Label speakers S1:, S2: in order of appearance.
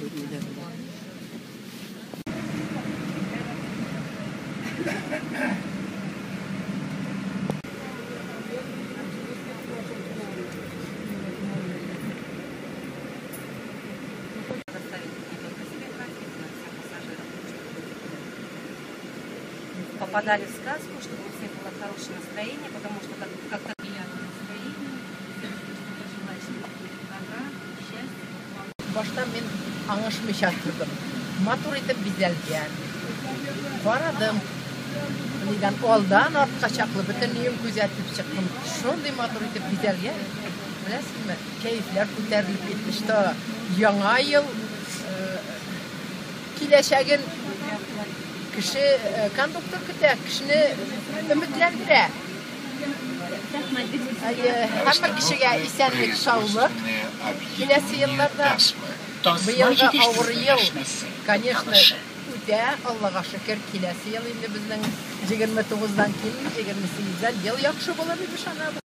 S1: бүлмәләрендә.
S2: Попадали в сказку, чтобы у всех было хорошее настроение, потому что как- как-то приятное настроение, пожелать добра, счастья.
S3: Башта мин аңышмыйча тордым. Матур итеп бизәлгән. Карадым. Нидән алдан артка чаклы бөтен өен күзәтеп чыктым. Шундый матур итеп бизәлгән. Беләсезме, кәефләр күтәрелеп китте. Что яңа ел киләчәген кеше кондуктор көтә, кешене өметләндерә. Һәммә кешегә исәнлек, саулык. Киләсе елларда быелгы авыр ел, конечно, үтә, Аллага шөкер, киләсе ел инде безнең 29-дан килми, 28-дән ел яхшы булыр дип ышанабыз.